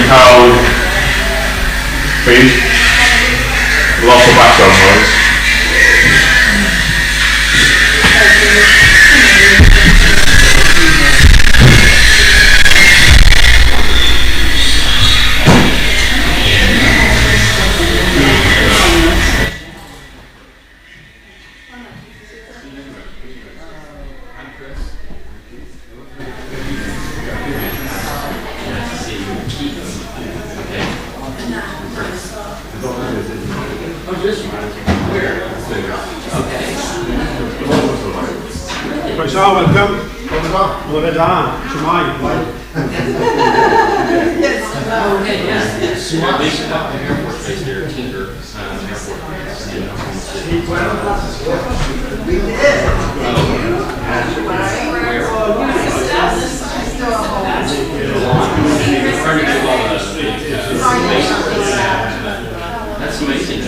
cael pryd? Lot o background noise. Croeso, welcome. Bore da, shwmae. Okay, yeah. Based at the Air Force Base there, Tinder, Airport Base in Oklahoma City. Trying to do all the That's amazing.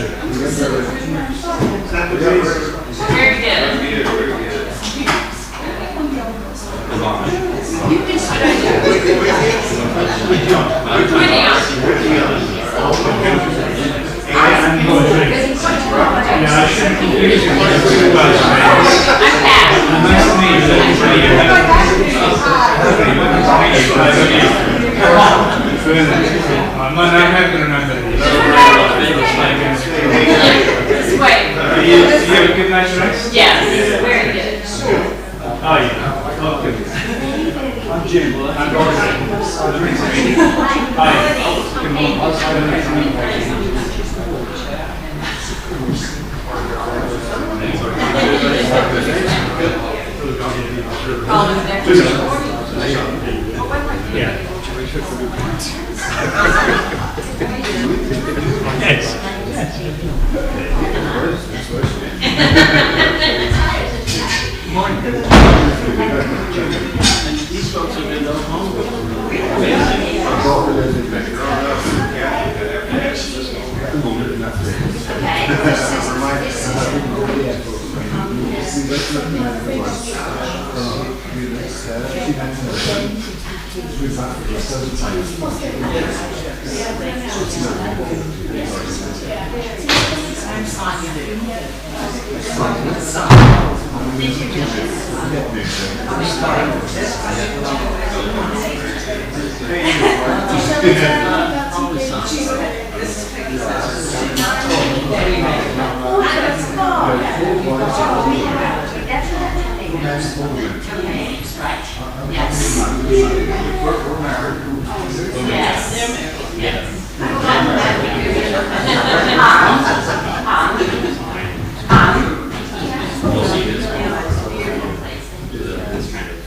Very good. Yeah, I shouldn't confuse you with two Welsh names. I'm Pat. Nice to meet you. Lovely to meet you. Lovely to meet you. Nice to meet you. I'm not going to remember these. This way. Do you have a good night's rest? Yes, very good. Oh, yeah. Oh, good. I'm Jim. I'm Roger. Lovely to meet you. Hi. Good morning. Lovely to meet you. Yeah. Yes. These folks have been to Oklahoma before. You'll see this this kind of road.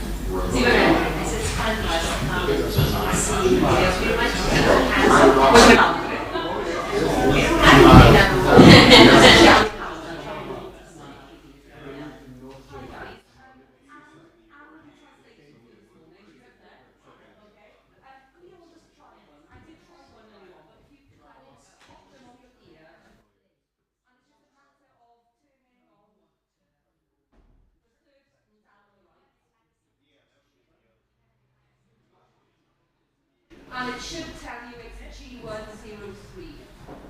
And it should tell you it's G103.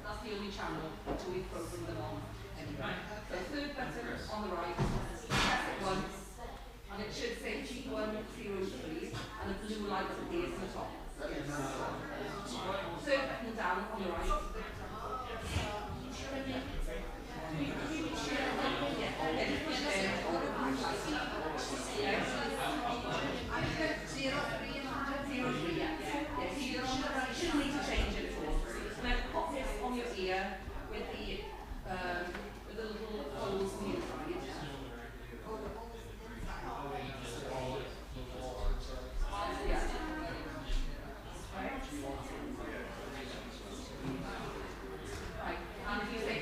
That's the only channel that we've programmed them on. Anyway. So third button on the right, press it once, and it should say G103, and a blue light appears on the top. Third button down on the right. Yeah, just push it in. Yeah. 03, yeah. Yeah, so you shouldn't need to change it at all. And then pop this on your ear with the little holes on the inside. Yeah. Right. Right, and if you say,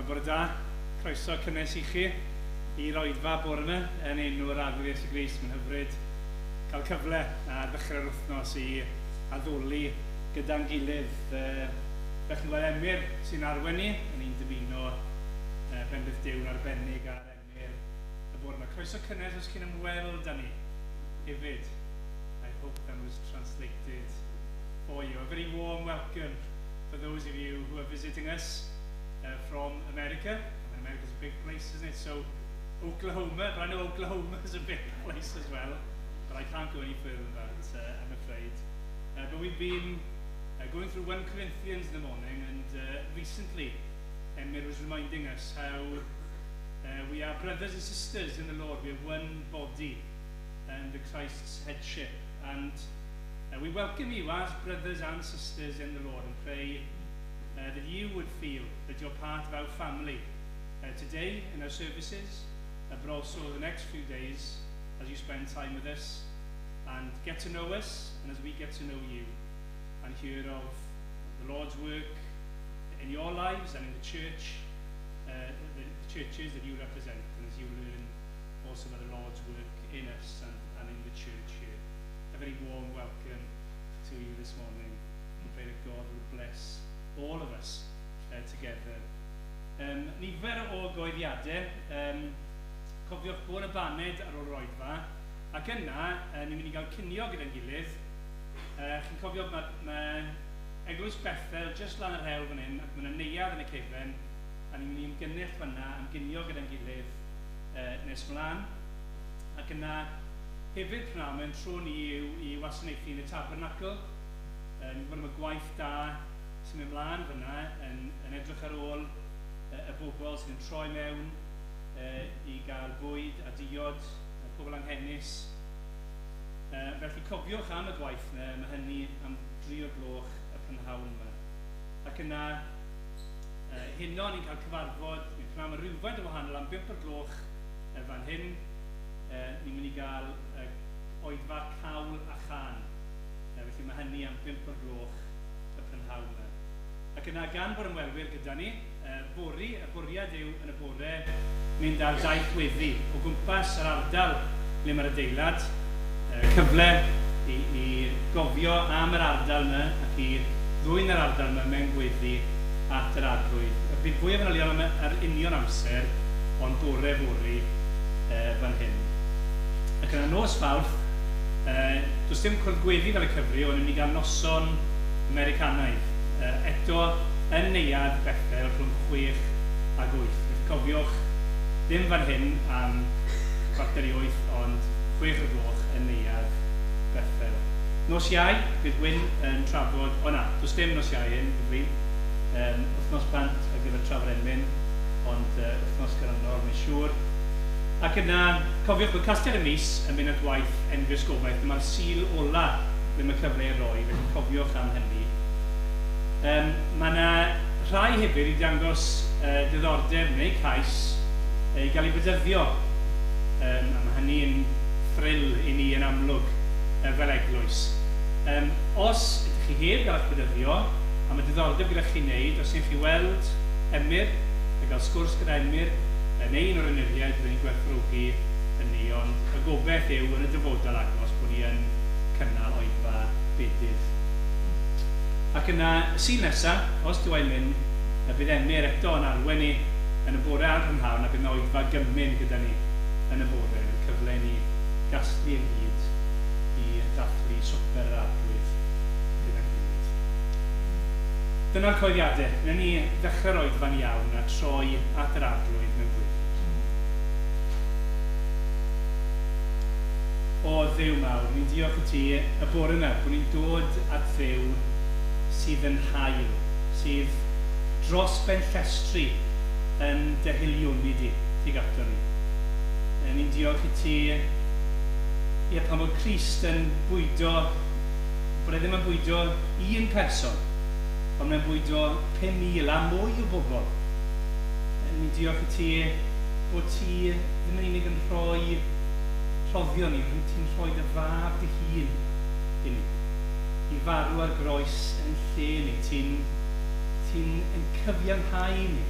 Wel, bore da. Croeso cynnes i chi i'r oedfa bore yma yn enw'r Arglwydd Iesu Grist. Mae'n hyfryd cael cyfle ar ddechrau'r wythnos i addoli gyda'n gilydd. Fel chi'n gweld Emyr sy'n arwain ni, yn ni'n dymuno bendith Duw'n arbennig ar Emyr y bore yma. Croeso cynnes os chi'n ymweld â ni hefyd. I hope that was translated for you. A very warm welcome for those of you who are visiting us from America. I mean, America's a big place, isn't it? So Oklahoma, but I know Oklahoma is a big place as well, but I can't go any further than that, I'm afraid. But we've been going through 1 Corinthians in the morning, and recently Emyr was reminding us how we are brothers and sisters in the Lord. We are one body under Christ's headship. And we welcome you as brothers and sisters in the Lord and pray that you would feel that you're part of our family today in our services, but also the next few days as you spend time with us and get to know us, and as we get to know you and hear of the Lord's work in your lives and in the church, the churches that you represent, and as you learn also about the Lord's work in us and in the church here. A very warm welcome to you this morning. We pray that God will bless all of us together. Nifer o gyhoeddiadau, cofiwch bod y baned ar ôl yr oedfa, ac yna, ni'n mynd i gael cinio gyda'n gilydd. Chi'n cofio mae Eglwys Bethel jyst lan yr hewl fan hyn, ac mae yna neuadd yn y cefen, a ni'n mynd i ymgynnull fan'na am ginio gyda'n gilydd nes mlaen. Ac yna, hefyd prynhawn, mae'n tro ni yw i wasanaethu yn y tabernacl. Ni'n gwybod am y gwaith da sy'n mynd mlaen fyna yn edrych ar ôl y bobl sydd yn troi mewn i gael bwyd a diod, pobl anghenus. Felly cofiwch am y gwaith yna, mae hynny am 3 o'r gloch y prynhawn yma. Ac yna, heno ni'n cael cyfarfod, ni'n prynhawn yma rhywfaint o wahanol am 5 o'r gloch fan hyn. Ni'n mynd i gael oedfa cawl a chân. Felly mae hynny am 5 o'r gloch y prynhawn yma. Ac yna, gan bod ymwelwyr gyda ni, fory, y bwriad yw yn y bore mynd ar daith weddi o gwmpas yr ardal le mae'r adeilad, cyfle i gofio am yr ardal yma ac i ddwyn yr ardal yma mewn gweddi at yr Arglwydd. Y bydd fwy o fanylion am yr union amser, ond bore fory fan hyn. Ac yna nos Fawrth, does dim cwrdd gweddi fel y cyfryw, ond ni'n mynd i gael noson Americanaidd. Eto yn neuadd Bethel rhwng 6 ag 8. Felly cofiwch, ddim fan hyn am 7:45, ond 6 o'r gloch yn neuadd Bethel. Nos Iau, bydd Wyn yn trafod, o na, does dim nos Iau hyn, fi'n flin. Wythnos bant ar gyfer trafod emyn, ond wythnos ganlynol, mae'n siŵr. Ac yna, cofiwch bod casgliad y mis yn mynd at waith Enfys Gobaith. Dyma'r Sul ola le mae cyfle i roi, felly cofiwch am hynny. Mae yna rhai hefyd i dangos diddordeb neu cais i gael ei bedyddio. A mae hynny'n thrill i ni yn amlwg fel eglwys. Os ydych chi heb gael eich bedyddio, a mae diddordeb gyda chi wneud, os ydych chi weld Emyr, a gael sgwrs gyda Emyr, neu un o'r henuriaid, byddwn ni'n gwerthfawrogi hynny, ond y gobaith yw yn y dyfodol agos bod ni yn cynnal oedfa bedydd. Ac yna, y Sul nesaf, os Duw a'i lyn, y bydd Emyr eto yn arwain ni yn y bore a'r prynhawn, a bydd yna oedfa gymun gyda ni yn y bore, yn cyfle i ni gasglu ynghyd i ddathlu swper yr Arglwydd gyda'n gilydd. Dyna'r cyhoeddiadau. Wnawn ni ddechrau'r oedfa'n iawn a troi at yr Arglwydd mewn gweddi. O Dduw mawr, ni'n diolch i ti y bore yma bod ni'n dod at Dduw sydd yn hael, sydd dros ben llestri yn dy haelioni di, tuag ato ni. Ni'n diolch i ti, ie, pan bod Crist yn bwydo, bod e ddim yn bwydo un person, ond mae'n bwydo 5,000 a mwy o bobl. Ni'n diolch i ti bod ti ddim yn unig yn rhoi rhoddion ni, rwyt ti'n rhoi dy fab dy hun i ni, i farw ar groes yn lle ni. Ti'n cyfiawnhau ni.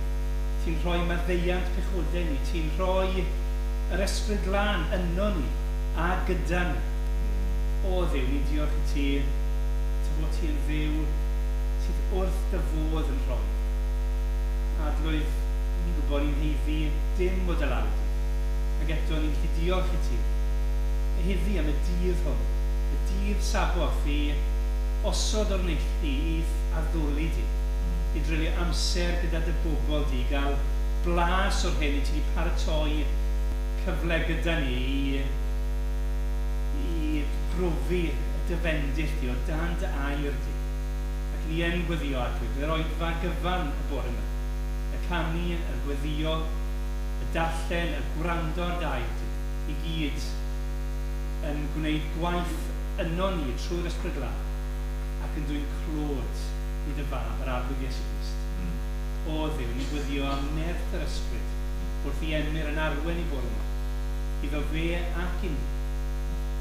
Ti'n rhoi maddeuant pechodau ni. Ti'n rhoi yr Ysbryd Glân yno ni a gyda ni. O Dduw, ni'n diolch i ti, dy fod ti'n Dduw sydd wrth dy fodd yn rhoi. Arglwydd, ni'n gwybod ni'n haeddu dim o dy law di. Ac eto ni'n gallu diolch i ti heddi am y dydd hwn, y dydd Saboth i osod o'r neilltu i'th addoli di, i dreulio amser gyda dy bobl di, i gael blas o'r hyn i ti wedi paratoi cyfle gyda ni i brofi dy fendith di o dan dy air di. Ac ni yn gweddio, Arglwydd, yr oedfa gyfan y bore yma. Y canu, y gweddio, y darllen, y gwrando ar dy air di, i gyd yn gwneud gwaith yno ni trwy'r Ysbryd Glân ac yn dwyn clod i dy fab, yr Arglwydd Iesu Grist. O Dduw, ni'n gweddio am nerth yr Ysbryd wrth i Emyr yn arwen i bore yma, iddo fe ac i ni,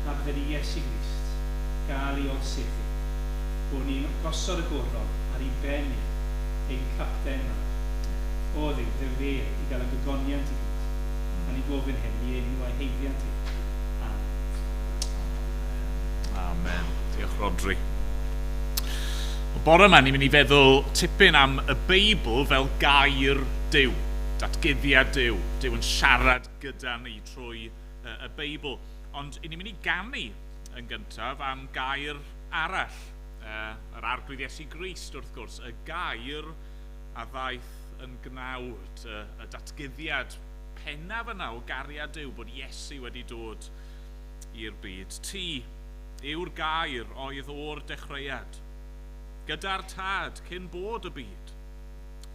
a bydded i Iesu Grist gael ei orseddu, bod ni'n gosod y goron ar ei ben e, ein capten mawr. O Dduw, bydde fe i gael y gogoniant i gyd. A ni'n gofyn hyn i enw a'i haeddiant e. Amen. Amen. Diolch, Rodri. O bore yma, ni'n mynd i feddwl tipyn am y Beibl fel gair Duw, datguddiad Duw, Duw yn siarad gyda ni trwy y Beibl. Ond ni'n mynd i ganu yn gyntaf am gair arall, yr Arglwydd Iesu Grist wrth gwrs, y gair a ddaeth yn gnawd, y datguddiad pennaf yna o gariad Duw, bod Iesu wedi dod i'r byd. Ti yw'r gair oedd o'r dechreuad, gyda'r Tad cyn bod y byd.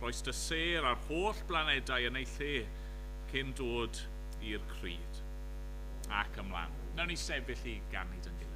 Rhoes dy sêr a'r holl blanedau yn eu lle cyn dod i'r cryd. Ac ymlaen. Nawn ni sefyll i ganu dy'n gilydd.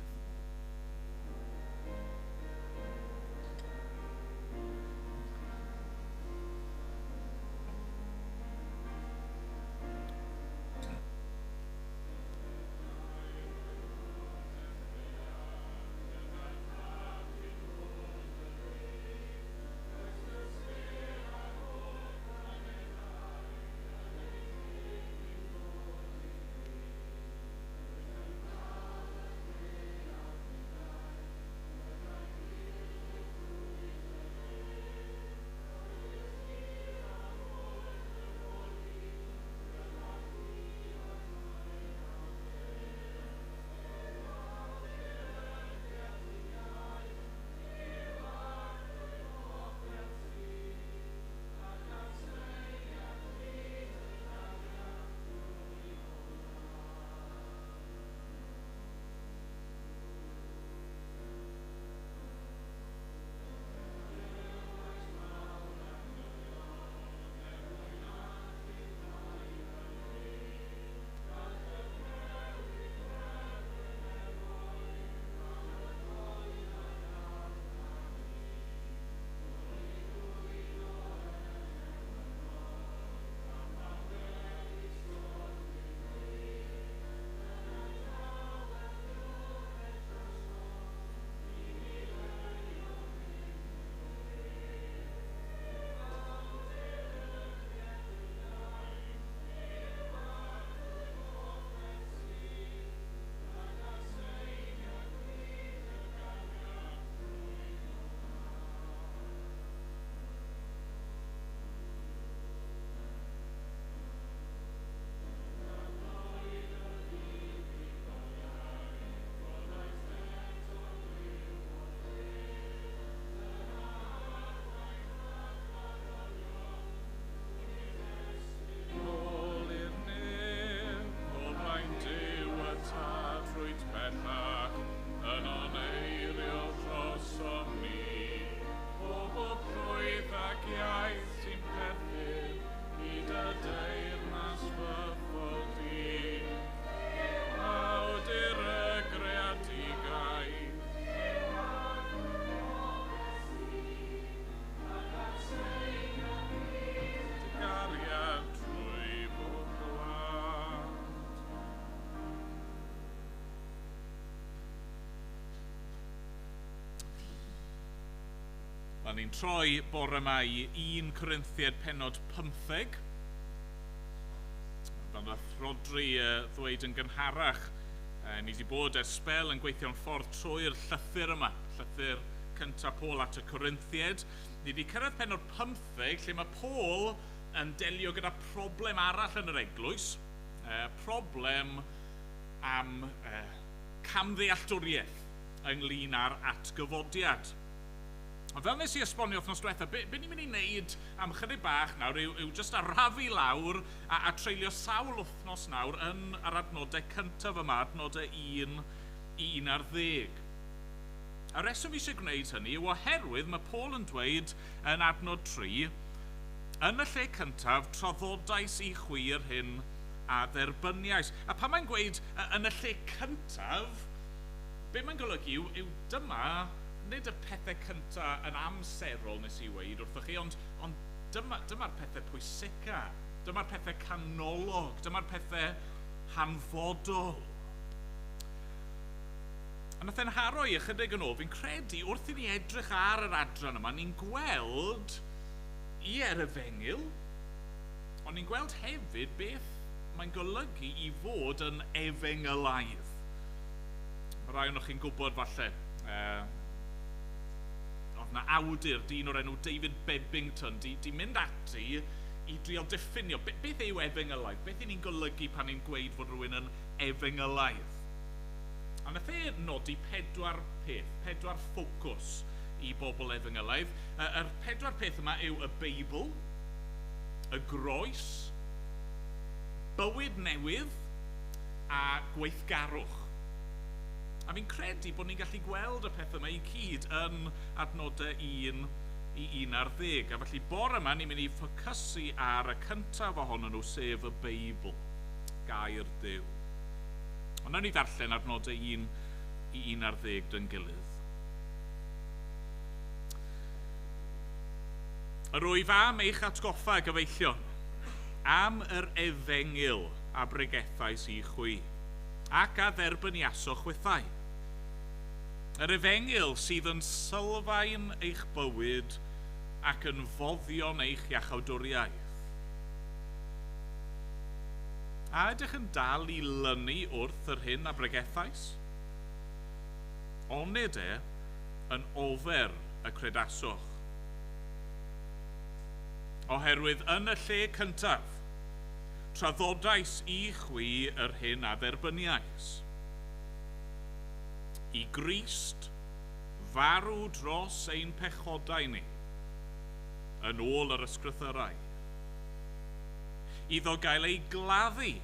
Wel, ni'n troi bore yma i 1 Corinthiaid pennod 15. Fel nath Rhodri ddweud yn gynharach, ni wedi bod ers sbel yn gweithio'n ffordd trwy'r llythyr yma, llythyr cyntaf Paul at y Corinthiaid. Ni wedi cyrraedd pennod 15 lle mae Paul yn delio gyda problem arall yn yr eglwys, problem am camddealltwriaeth ynglyn â'r atgyfodiad. Ond fel nes i esbonio wythnos diwetha, be ni'n mynd i wneud am chydig bach nawr yw jyst arafu lawr a treulio sawl wythnos nawr yn yr adnodau cyntaf yma, adnodau 1 i 11. A reswm fi eisiau gwneud hynny yw oherwydd mae Paul yn dweud yn adnod 3, yn y lle cyntaf, traddodais i chwi yr hyn a dderbyniais. A pan mae'n gweud yn y lle cyntaf, be mae'n golygu yw dyma nid y pethau cyntaf yn amserol nes i weud wrthoch chi, ond dyma'r pethau pwysica, dyma'r pethau canolog, dyma'r pethau hanfodol. A nath e'n haro i ychydig yn ôl, fi'n credu wrth i ni edrych ar yr adran yma, ni'n gweld ie'r efengyl, ond ni'n gweld hefyd beth mae'n golygu i fod yn efengylaidd. Mae rai ohonoch chi'n gwybod falle, oedd na awdur, dyn o'r enw David Bebbington, di mynd ati i drio diffinio beth yw efengylaidd, beth y'n ni'n golygu pan ni'n gweud fod rhywun yn efengylaidd. A nath e nodi 4 peth, 4 ffocws i bobl efengylaidd. Yr 4 peth yma yw y Beibl, y groes, bywyd newydd a gweithgarwch. A fi'n credu bod ni'n gallu gweld y pethau yma i gyd yn adnodau 1 i 11. A felly bore yma ni'n mynd i ffocysu ar y cyntaf ohonyn nhw, sef y Beibl, gair Duw. Ond nawn ni ddarllen adnodau 1 i 11 dyn gilydd. Yr wyf am eich atgoffa, gyfeillion, am yr efengyl a bregethais i chwi, ac a dderbyniasoch chwithau. Yr efengyl sydd yn sylfaen eich bywyd ac yn foddion eich iachawdwriaeth. A ydych yn dal i lynu wrth yr hyn a bregethais? Onid e yn ofer y credasoch. Oherwydd yn y lle cyntaf, traddodais i chwi yr hyn a dderbyniais. I Grist farw dros ein pechodau ni, yn ôl yr ysgrythyrau. Iddo gael ei gladdu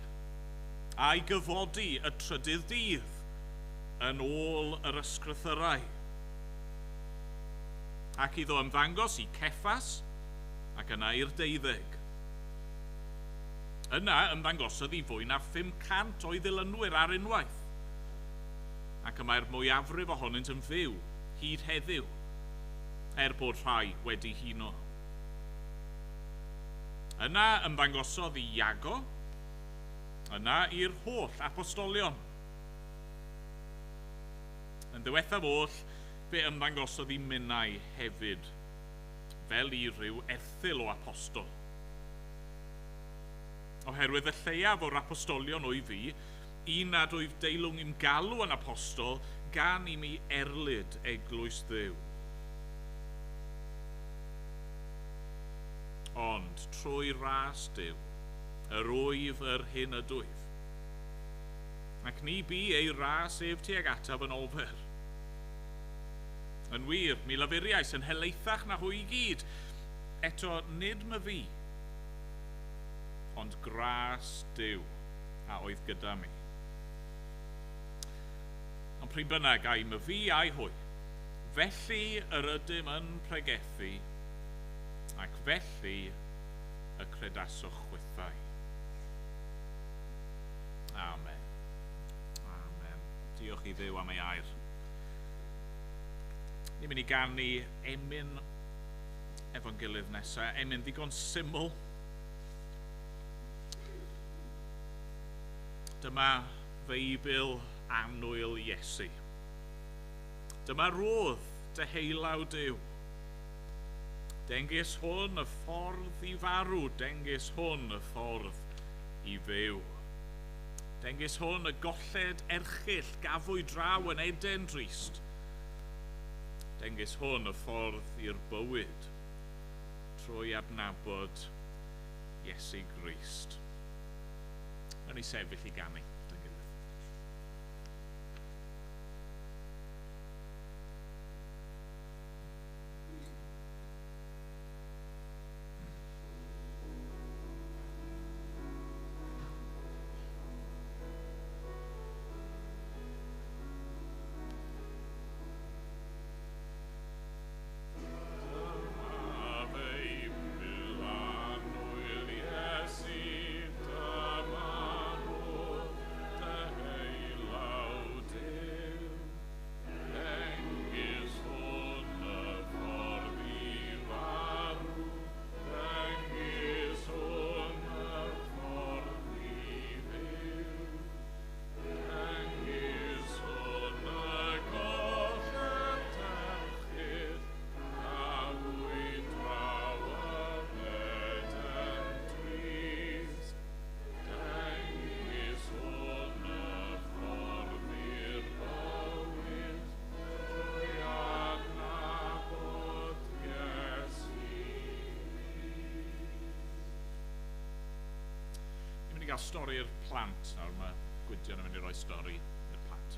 a'i gyfodi y trydydd dydd, yn ôl yr ysgrythyrau. Ac iddo ymddangos i Ceffas ac yna i'r 12. Yna ymddangosodd i fwy na 500 o'i ddilynwyr ar unwaith, ac y mae'r mwyafrif ohonynt yn fyw hyd heddiw, er bod rhai wedi huno. Yna ymddangosodd i Iago, yna i'r holl apostolion. Yn ddiwethaf oll, fe ymddangosodd i minnau hefyd, fel i ryw erthygl o apostol. Oherwydd y lleiaf o'r apostolion o'i fi, un nad oedd deilwng i'm galw yn apostol, gan i mi erlid eglwys Dduw. Ond trwy ras Duw, yr wyf yr hyn ydwyf. Ac ni bu ei ras ef tuag ataf yn ofer. Yn wir, mi lafuriais yn helaethach na hwy i gyd, eto nid my fi, ond gras Duw a oedd gyda mi. Ond pryd bynnag, ai my fi ai hwy, felly yr ydym yn pregethu, ac felly y credasoch chwithau. Amen. Amen. Diolch i Dduw am ei air. Ni'n mynd i ganu emyn efo'n gilydd nesaf. Emyn ddigon syml. Dyma Feibl annwyl Iesu. Dyma rodd deheullaw Duw. Dengys hwn y ffordd i farw, dengys hwn y ffordd i fyw. Dengys hwn y golled erchyll gafwyd draw yn Eden drist. Dengys hwn y ffordd i'r bywyd trwy adnabod Iesu Grist. Nawn ni sefyll i ganu. Gael stori i'r plant nawr. Mae Gwydion yn mynd i roi stori i'r plant.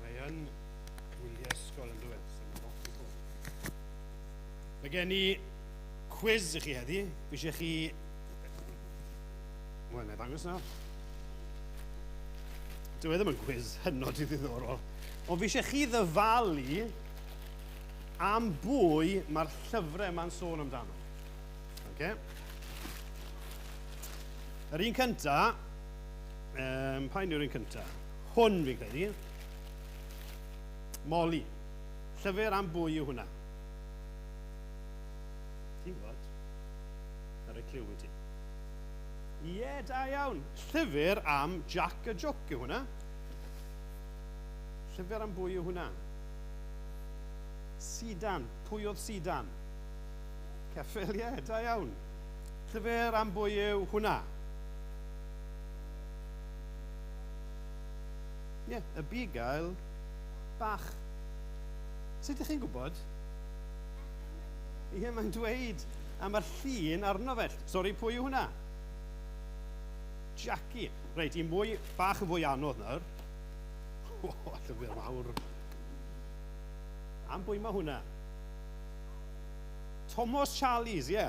Mae yn wyliau ysgol yn dweud, sy'n lot i bod. Mae gen i quiz i chi heddi. Fi eisiau chi... Wel, na i ddangos nawr. Dyw e ddim yn quiz hynod i ddiddorol. Ond fi eisiau chi ddyfalu am bwy mae'r llyfrau yma'n sôn amdano. Okay. Yr un cynta, pa un yw'r un cynta? Hwn fi'n credu. Molly. Llyfr am bwy yw hwnna. Ti'n gwybod? Ar y cliw i ti. Ie, da iawn. Llyfr am Jack y Joc yw hwnna. Llyfr am bwy yw hwnna? Sidan. Pwy oedd Sidan? Ceffyl, ie, da iawn. Llyfr am bwy yw hwnna? Ie, y bugail bach. Sut ydych chi'n gwybod? Ie, mae'n dweud. A mae'r llun arno fe. Sori, pwy yw hwnna? Jackie. Reit, un mwy, bach yn fwy anodd nawr. O, llyfr mawr. Am bwy mae hwnna? Thomas Charlies, ie.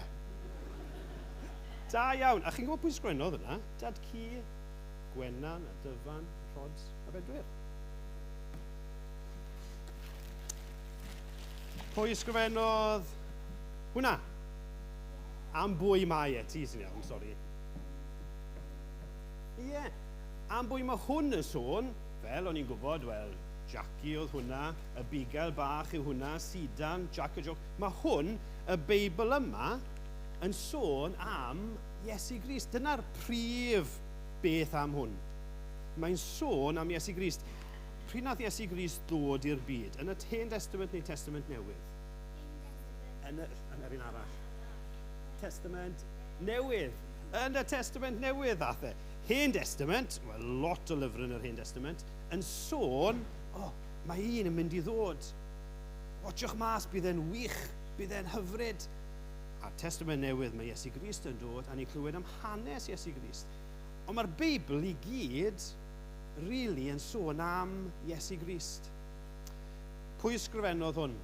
Da iawn. A chi'n gwybod pwy sgwennodd hwnna? Dad Cu, Gwennan, a Dyfan, Rhods, a Bedwyr. Pwy ysgrifennodd hwnna? Am bwy mae e, ti sy'n iawn, sori. Ie, am bwy mae hwn yn sôn, fel o'n i'n gwybod, wel, Jackie oedd hwnna, y bugail bach yw hwnna, Sidan, Jack y Joc. Mae hwn, y Beibl yma, yn sôn am Iesu Grist. Dyna'r prif beth am hwn. Mae'n sôn am Iesu Grist. Pryd nath Iesu Grist ddod i'r byd? Yn y Hen Testament neu Testament Newydd? Yn yr un arall. Testament Newydd. Yn y Testament Newydd ddath e. Hen Testament, wel, lot o lyfr yn yr Hen Testament, yn sôn, o, mae un yn mynd i ddod. Watchwch mas, bydd e'n wych, bydd e'n hyfryd. A'r Testament Newydd, mae Iesu Grist yn dod, a ni'n clywed am hanes Iesu Grist. Ond mae'r Beibl i gyd, really, yn sôn am Iesu Grist. Pwy ysgrifennodd hwn?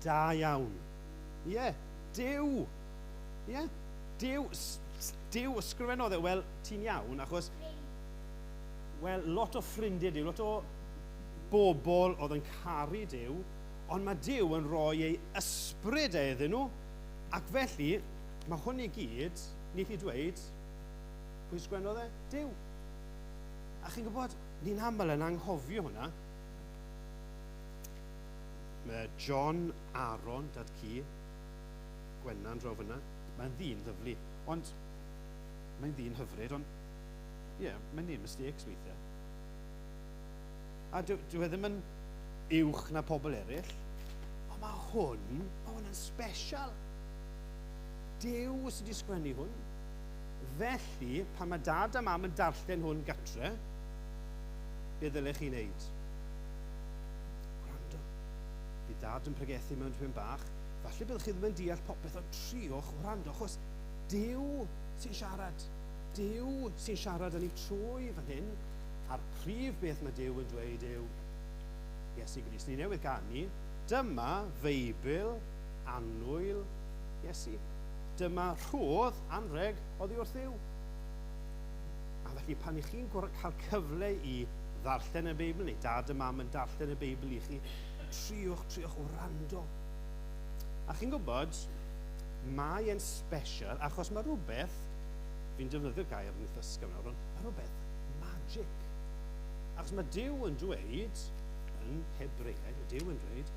Da iawn. Ie, Duw. Ie, Duw, Duw ysgrifennodd e. Wel, ti'n iawn, achos... Wel, lot o ffrindiau Duw, lot o bobl oedd yn caru Duw, ond mae Duw yn rhoi ei ysbryd e iddyn nhw, ac felly, mae hwn i gyd, ni chi dweud, pwy sgwennodd e? Duw. A chi'n gwybod, ni'n aml yn anghofio hwnna. Mae John Aaron, dad cu, Gwennan draw fyna, mae'n ddyn lyfli, ond mae'n ddyn hyfryd, ond ie, yeah, mae'n neud mistakes weithiau. A dyw e ddim yn uwch na pobl eraill, ond mae hwn yn special. Duw sydd wedi sgwennu hwn. Felly, pan mae dad a mam yn darllen hwn gatre, be ddylech chi wneud? Gwrando. Bydd dad yn pregethu mewn tipyn bach. Falle byddwch chi ddim yn deall popeth, ond triwch wrando, achos Duw sy'n siarad. Duw sy'n siarad â ni trwy fan hyn, a'r prif beth mae Duw yn dweud yw Iesu Grist. Ni newydd ganu, dyma Feibl annwyl Iesu. Dyma rhodd anrheg oddi wrth Dduw. A felly pan i chi'n cael cyfle i ddarllen y Beibl, neu dad a mam yn darllen y Beibl i chi, triwch wrando. A chi'n gwybod, mae e'n special, achos mae rhywbeth, fi'n defnyddio'r gair yn eitha ysgafn nawr, ond mae rhywbeth magic. Achos mae Duw yn dweud, yn Hebreeg, mae Duw yn dweud,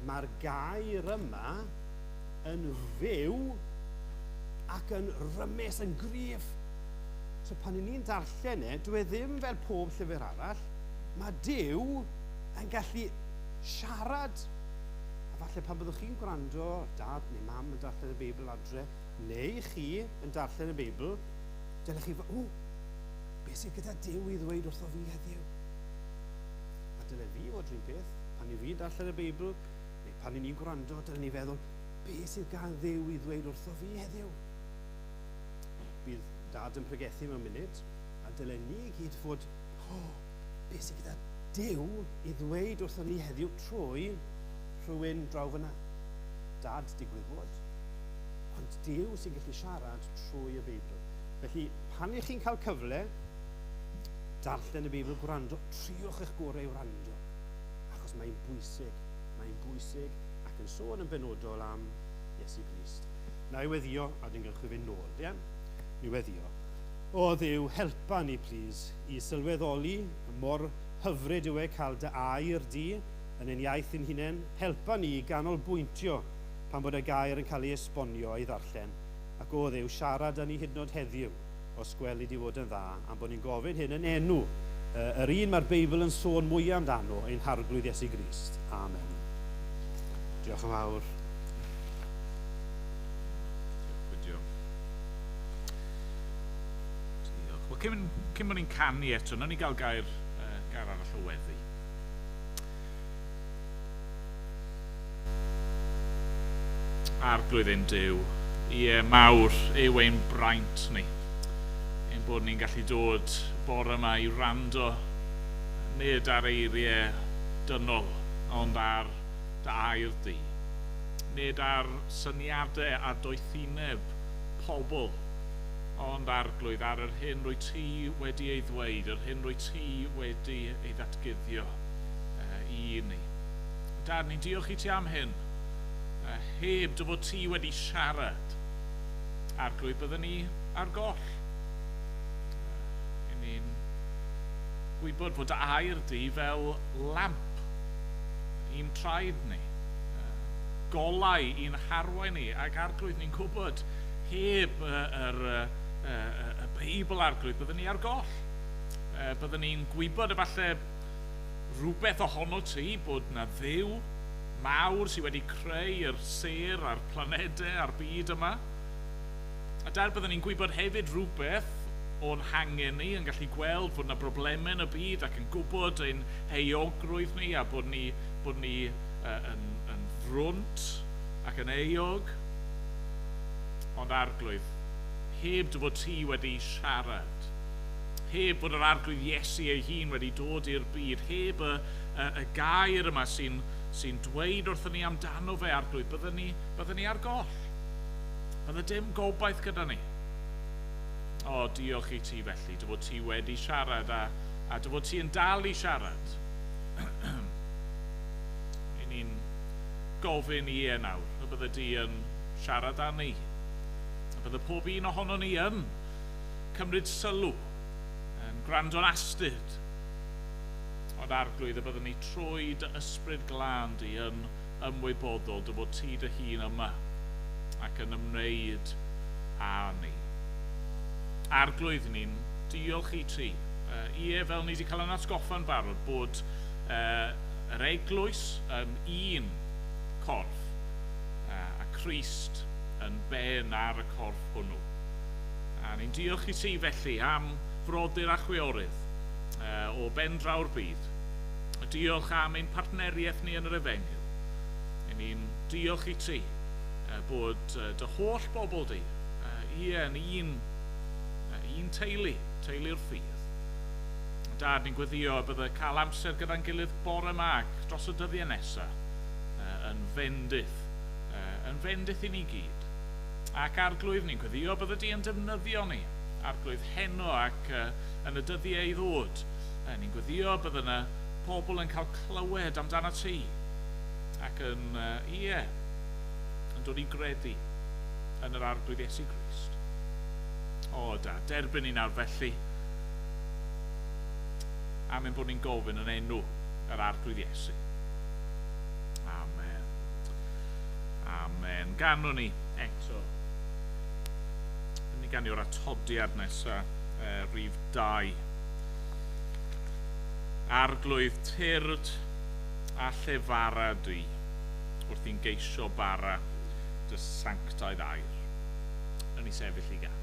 mae'r gair yma yn fyw ac yn rymus, yn gryf. So pan 'y ni'n darllen e, dyw e ddim fel pob llyfr arall, mae Duw yn gallu siarad. A falle pan byddwch chi'n gwrando, dad neu mam yn darllen y Beibl adre, neu chi yn darllen y Beibl, dylech chi o, beth sydd gyda Duw i ddweud wrtho fi heddiw? A dyle fi fod rhywun peth, pan i fi'n darllen y Beibl, neu pan i ni'n gwrando, dyle ni feddwl, beth sydd gan Dduw i ddweud wrtho fi heddiw? Bydd dad yn pregethu mewn munud, a dyle ni i gyd fod, o, beth sydd gyda Duw i ddweud wrtho ni heddiw trwy rhywun draw fyna. Dad digwydd bod. Ond Duw sy'n gallu siarad trwy y Beibl. Felly, pan ych chi'n cael cyfle, darllen y Beibl, gwrando, triwch eich gorau i wrando. Achos mae'n bwysig, mae'n bwysig ac yn sôn yn benodol am Iesu Grist. Na i weddio, a dyn gewch chi fynd nôl, ie? Ni weddio. O Dduw, helpa ni, plîs, i sylweddoli mor hyfryd yw e cael dy air di yn ein iaith ein hunain. Helpa ni i ganolbwyntio pan bod y gair yn cael ei esbonio a'i ddarllen. Ac o Dduw, siarad â ni hyd yn oed heddiw, os gweli di fod yn dda, am bod ni'n gofyn hyn yn enw yr un mae'r Beibl yn sôn mwyaf amdano, ein Harglwydd Iesu Grist. Amen. Diolch yn fawr. Diolch, Gwydio. Diolch. Wel, cyn bod ni'n canu eto, nawn ni gael gair arall o weddi. Arglwydd ein Duw, ie, mawr yw ein braint ni, ein bod ni'n gallu dod bore yma i wrando nid ar eiriau dynol, ond ar dy air di. Nid ar syniadau a doethineb pobl, ond Arglwydd ar yr hyn rwy ti wedi ei ddweud, yr hyn rwy ti wedi ei ddatguddio i ni. Dad, ni'n diolch i ti am hyn. Heb dy fod ti wedi siarad, Arglwydd, byddwn ni ar goll. I ni'n gwybod fod dy air di fel lamp i'n traed ni, golau i'n harwain ni, ac Arglwydd, ni'n gwybod heb y Beibl, Arglwydd, byddwn ni ar goll. Byddwn ni'n gwybod efallai rhywbeth ohono ti, bod na Dduw mawr sydd wedi creu yr sêr a'r planedau a'r byd yma. A dar byddwn ni'n gwybod hefyd rhywbeth o'n hangen ni, yn gallu gweld fod na broblemau yn y byd ac yn gwybod ein heuogrwydd ni a bod ni yn frwnt ac yn euog. Ond Arglwydd, heb dy fod ti wedi siarad, heb fod yr Arglwydd Iesu ei hun wedi dod i'r byd, heb y gair yma sy'n dweud wrthon ni amdano fe, Arglwydd, byddwn ni ar goll. Bydde dim gobaith gyda ni. O, diolch i ti felly, dy fod ti wedi siarad a dy fod ti yn dal i siarad. I ni'n gofyn i e nawr, y bydde di yn siarad â ni. A bydde pob un ohono ni yn cymryd sylw, yn gwrando'n astud. Ond Arglwydd, y byddwn ni trwy dy ysbryd glân di yn ymwybodol dy fod ti dy hun yma ac yn ymwneud â ni. Arglwydd, ni'n diolch i ti. Ie, fel ni wedi cael yn atgoffa'n barod bod yr eglwys yn un corff a Crist yn ben ar y corff hwnnw. A ni'n diolch i ti felly am frodyr a chwiorydd o ben draw'r byd. Diolch am ein partneriaeth ni yn yr efengyl. Ni'n diolch i ti bod dy holl bobl di, ie, yn un teulu, teulu'r ffydd. Dad, ni'n gweddio y bydde cael amser gyda'n gilydd bore yma ac dros y dyddiau nesaf yn fendith i ni gyd. Ac Arglwydd, ni'n gweddio bydde di yn defnyddio ni, Arglwydd, heno ac yn y dyddiau i ddod. Ni'n gweddio bydde yna pobl yn cael clywed amdano ti ac yn, ie, yn dod i gredu yn yr Arglwydd Iesu Grist. O, Dad, derbyn ni nawr felly, am ein bod ni'n gofyn yn enw yr Arglwydd Iesu. Amen. Amen. Ganwn ni eto. Ni ganio'r atodiad nesaf, rhif 2. Arglwydd, tyrd a llefara di wrth i'n geisio bara dy sanctaidd air. Yn ei sefyll i ganu.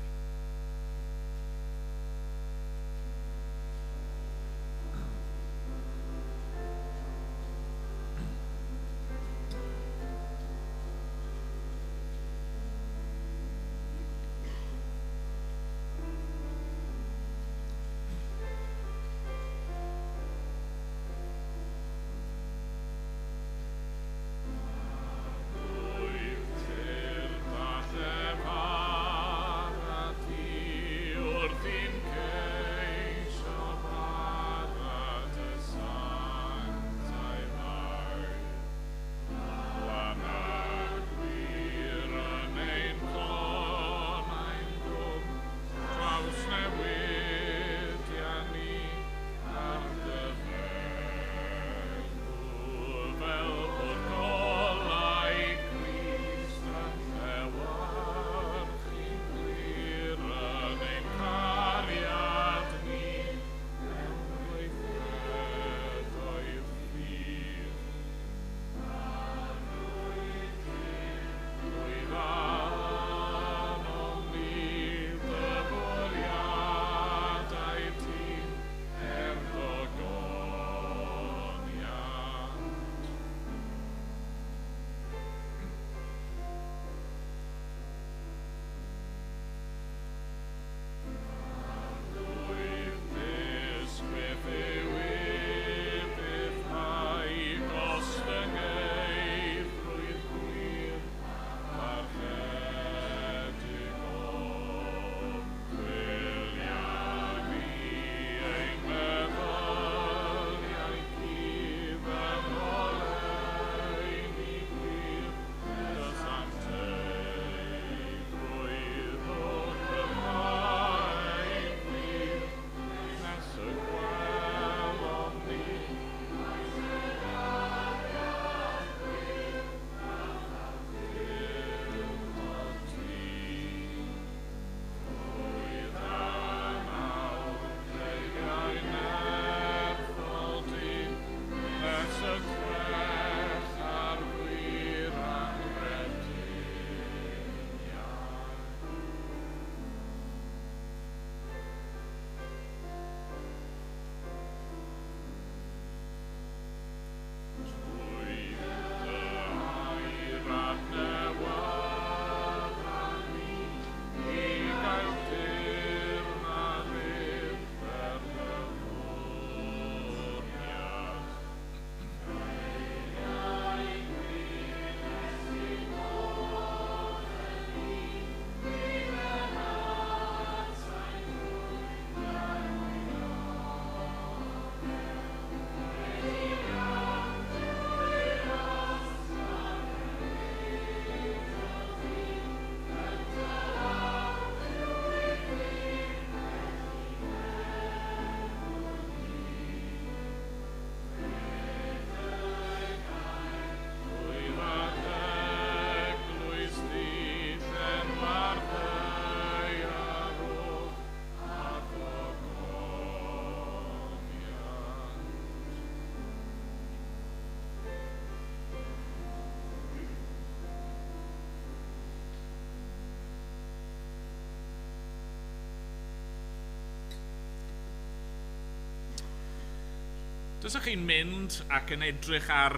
Tasech chi'n mynd ac yn edrych ar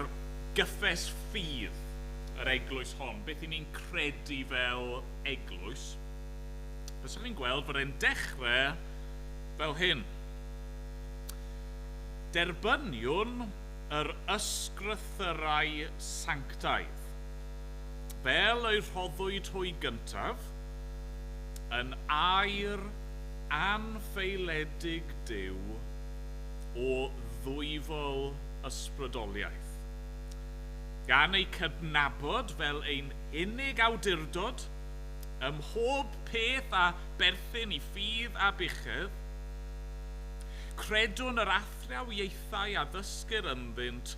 gyffes ffydd yr eglwys hon, beth i ni'n credu fel eglwys, bysech chi'n gweld fod e'n dechrau fel hyn. Derbyniwn yr ysgrythyrau sanctaidd, fel eu rhoddwyd hwy gyntaf, yn air anffeiledig Duw o ddwyfol ysbrydoliaeth, gan eu cydnabod fel ein unig awdurdod ym mhob peth a berthyn i ffydd a buchedd, credwn yr athrawiaethau a ddysgir ynddynt,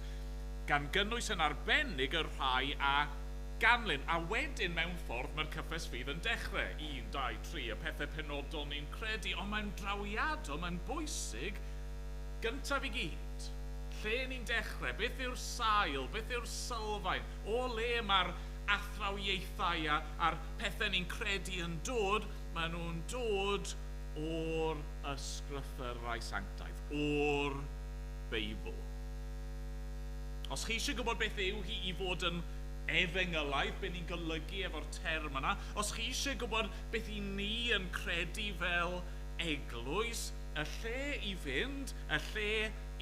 gan gynnwys yn arbennig y rhai a ganlyn. A wedyn, mewn ffordd, mae'r cyffes ffydd yn dechrau. 1, 2, 3, y pethau penodol ni'n credu, ond mae'n drawiadol, mae'n bwysig, gyntaf i gyd. Lle ni'n dechrau? Beth yw'r sail? Beth yw'r sylfaen? O le mae'r athrawiaethau a'r pethau ni'n credu yn dod? Maen nhw'n dod o'r ysgrythyrau sanctaidd, o'r Beibl. Os chi eisiau gwybod beth yw hi i fod yn efengylaidd, beth ni'n golygu efo'r term yna, os chi eisiau gwybod beth i ni yn credu fel eglwys, y lle i fynd, y lle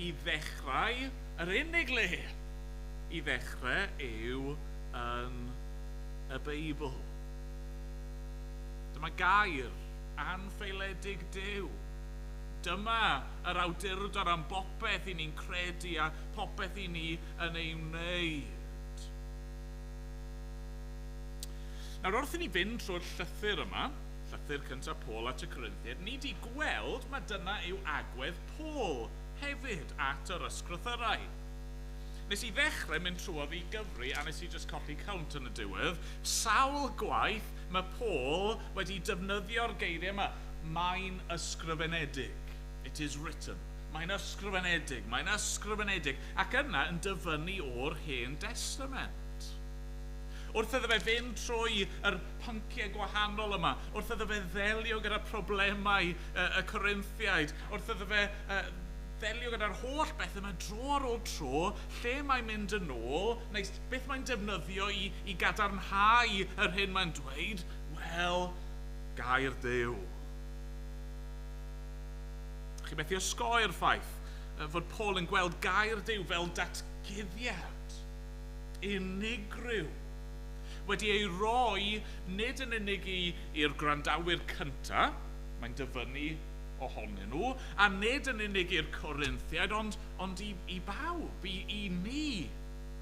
i ddechrau, yr unig le i ddechrau yw yn y Beibl. Dyma gair anffeiledig Duw. Dyma yr awdurdod am bopeth i ni'n credu a popeth i ni yn ei wneud. Nawr, wrth i ni fynd trwy'r llythyr yma, llythyr cyntaf Paul at y Corinthiaid, ni wedi gweld mae dyna yw agwedd Paul hefyd at yr ysgrythyrau. Nes i ddechrau mynd trwodd i gyfri, a nes i just colli count yn y diwedd, sawl gwaith mae Paul wedi defnyddio'r geiriau yma. Mae'n ysgrifenedig. It is written. Mae'n ysgrifenedig, mae'n ysgrifenedig. Ac yna yn dyfynnu o'r Hen Testament. Wrth iddo fe fynd trwy yr pynciau gwahanol yma, wrth iddo fe ddelio gyda problemau y Corinthiaid, wrth iddo fe ddelio gyda'r holl beth yma dro ar ôl tro, lle mae'n mynd yn ôl, neu beth mae'n defnyddio i gadarnhau yr hyn mae'n dweud, wel, gair Duw. Chi methu osgoi'r ffaith fod Paul yn gweld gair Duw fel datguddiad unigryw, wedi ei roi nid yn unig i'r gwrandawyr cyntaf, mae'n dyfynnu ohonyn nhw, a nid yn unig i'r Corinthiaid, ond i bawb, i ni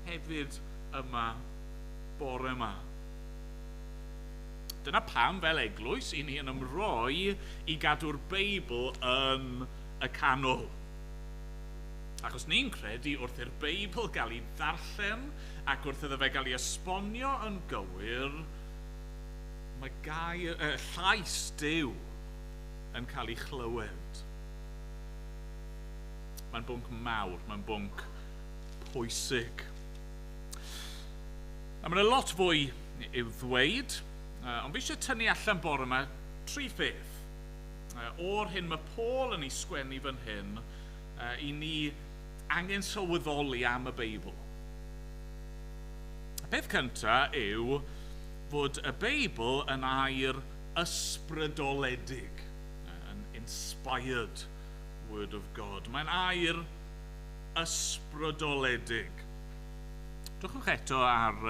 hefyd yma bore yma. Dyna pam fel eglwys i ni yn ymroi i gadw'r Beibl yn y canol. Achos ni'n credu wrth i'r Beibl gael ei ddarllen ac wrth iddo fe gael ei esbonio yn gywir, mae llais Duw yn cael ei chlywed. Mae'n bwnc mawr, mae'n bwnc pwysig. A mae'n lot fwy i'w ddweud, ond fi eisiau tynnu allan bore yma tri pheth. O'r hyn mae Paul yn ei sgwennu fan hyn, i ni angen sylweddoli am y Beibl. Y peth cyntaf yw fod y Beibl yn air ysbrydoledig, an inspired word of God. Mae'n air ysbrydoledig. Drychwch eto ar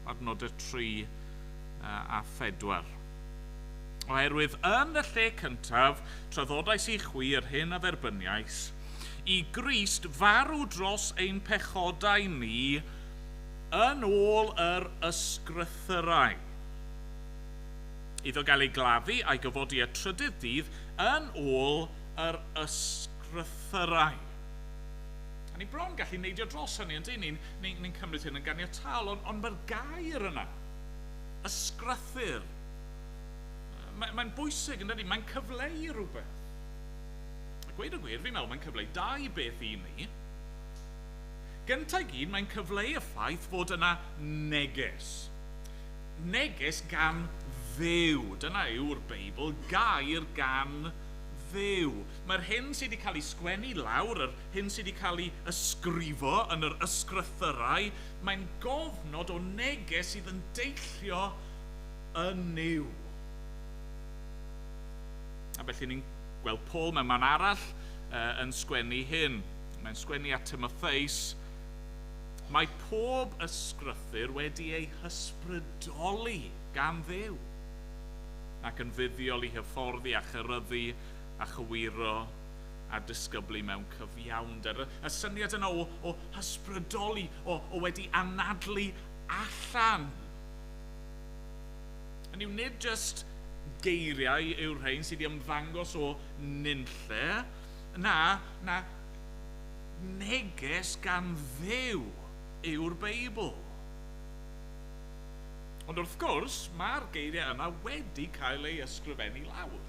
adnodau 3 a 4. Oherwydd yn y lle cyntaf, traddodais i chwi yr hyn a dderbyniais, i Grist farw dros ein pechodau ni yn ôl yr ysgrythyrau. Iddo gael ei gladdu a'i gyfodi y trydydd dydd yn ôl yr ysgrythyrau. A ni bron gallu neidio dros hynny, yndyn ni'n ni cymryd hyn yn ganiataol, ond mae'r gair yna, ysgrythyr, mae'n bwysig, yn dydi? Mae'n cyfleu rhywbeth. A gweud y gwir, fi'n meddwl mae'n cyfleu dau beth i ni. Gyntaf i gyd, mae'n cyfleu y ffaith fod yna neges. Neges gan Dduw. Dyna yw'r Beibl, gair gan Dduw. Mae'r hyn sydd wedi cael ei sgwennu lawr, yr hyn sydd wedi cael ei ysgrifo yn yr ysgrythyrau, mae'n gofnod o neges sydd yn deillio yn Nuw. A felly ni'n gweld Paul mewn man arall yn sgwennu hyn. Mae'n sgwennu at Timotheus. Mae pob ysgrythur wedi ei hysbrydoli gan Dduw ac yn fuddiol i hyfforddi a cheryddu a chywiro a disgyblu mewn cyfiawnder. Y syniad yna o hysbrydoli, o wedi anadlu allan. Hynny yw, nid jyst geiriau yw'r rhain sydd wedi ymddangos o nunlle, na neges gan Dduw yw'r Beibl. Ond wrth gwrs, mae'r geiriau yna wedi cael ei ysgrifennu lawr.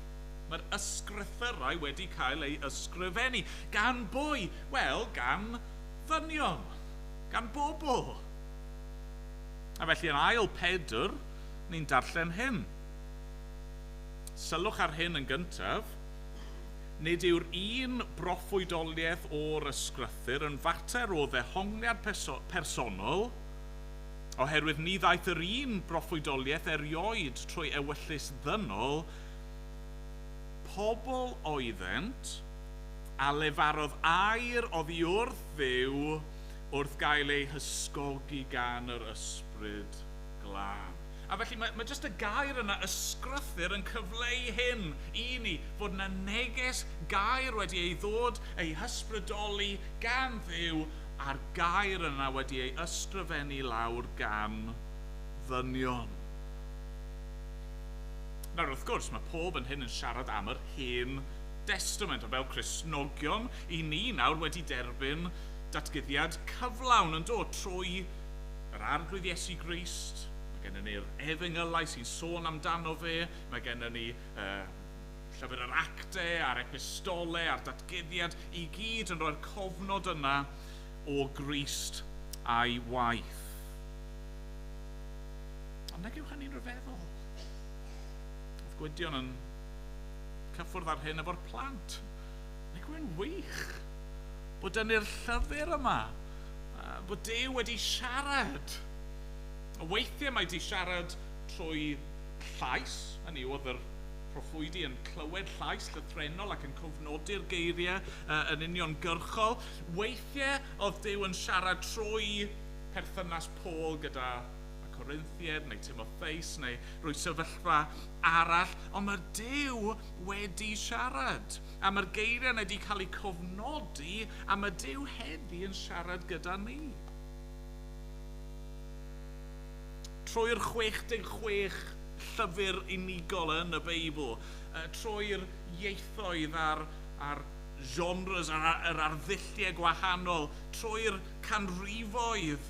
Mae'r ysgrythyrau wedi cael ei ysgrifennu. Gan bwy? Wel, gan ddynion, gan bobl. A felly yn ail Pedr, ni'n darllen hyn. Sylwch ar hyn yn gyntaf. Nid yw'r un broffwydoliaeth o'r ysgrythur yn fater o ddehongliad personol, oherwydd ni ddaeth yr un broffwydoliaeth erioed trwy ewyllys ddynol. Pobl oeddent a lefarodd air oddi wrth Dduw wrth gael ei hysgogi gan yr Ysbryd Glân. A felly mae jyst y gair yna, ysgrythur, yn cyfleu hyn i ni, fod yna neges gair wedi ei ddod, ei hysbrydoli gan Dduw, a'r gair yna wedi ei ysgrifennu lawr gan ddynion. Nawr, wrth gwrs, mae pob yn hyn yn siarad am yr Hen Destament, a fel Cristnogion, i ni nawr wedi derbyn datguddiad cyflawn yn dod trwy yr Arglwydd Iesu Grist. Mae gennym ni'r Efengylau sy'n sôn amdano fe, mae gennym ni llyfr yr Actau a'r Epistolau a'r datguddiad, i gyd yn rhoi'r cofnod yna o Grist a'i waith. Ond nag yw hynny'n rhyfeddol? Oedd Gwydion yn cyffwrdd ar hyn efo'r plant. Nag yw'n wych bod yn i'r llyfr yma, bod Duw wedi siarad. Weithiau mae wedi siarad trwy llais, hynny yw oedd yr proffwydi yn clywed llais llythrennol ac yn cofnodi'r geiriau yn uniongyrchol. Weithiau oedd Duw yn siarad trwy perthynas Paul gyda y Corinthiaid neu Timotheus neu rwy sefyllfa arall, ond mae Duw wedi siarad. A mae'r geiriau wedi cael eu cofnodi, a mae Duw heddi yn siarad gyda ni. Trwy'r 66 llyfr unigol yn y Beibl, trwy'r ieithoedd a'r genres, yr arddulliau gwahanol, trwy'r canrifoedd,